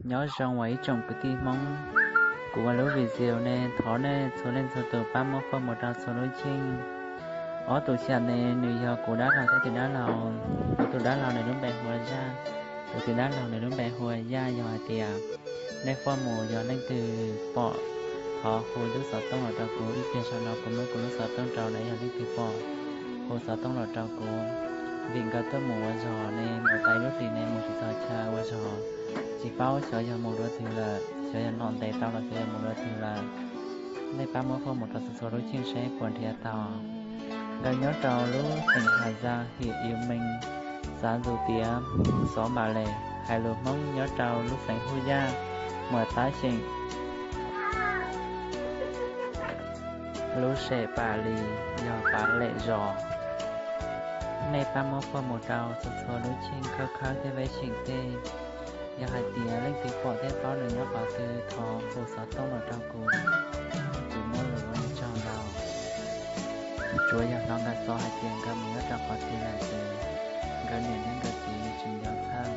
Nyob zoo uas ib tsoom kwv tij Hmoob, kuv ua lub video ne thov nej txhua leej txhua tus pab muab faj mus rau txhua lub cheej. Ob tug xyam ne nws yog kuv dab laug thiab tus dab laug. Kuv tus dab laug nws lub npe hu ua Zaj, kuv tus dab laug nws lub npe hu ua Yaj. Yog hais tias nej faj mus yog leej twg pom, thov hu lub xov tooj los rau kuv ib pliag, sau no kuv muab kuv lub xov tooj rau na. Yog leej twg pom, hu xov tooj los rau kuv, vim nkawd tuaj mus ua zog ne mus tau ib lub hlis ne mus tsis txog chaw ua zog, tsis paub xyov yog mus dua twg lawm, xyov yog nom ntes tau los xyov yog mus dua twg lawm. Nej pab muab faj mus rau txhua txhua lub cheej seb puas nrhiav tau. Nkawd nyob rau lub xeem Has Zaj, him Iu Mee, xav Zus Tiav, xov Npam Lem, hais lus Hmoob nyob rau lub xeem Hub Yaj, muas tab xeem. Lub sem Pam Lis yog Pam Lem zos. Nej pab muab faj mus rau txhua txhua lub cheej khawb khawb thiab veb seem tej. Yog hais tias leej twg pom thiab paub nws nyob qhov twg thov hu xov tooj los rau kuv, kuv muab lus ua tsaug ntau. Tsuav yog hnov nkawd xov hais tias nkawd mus nyob rau qhov twg lawm ces nkawd niam thiab nkawd txiv tsis nco txhawj.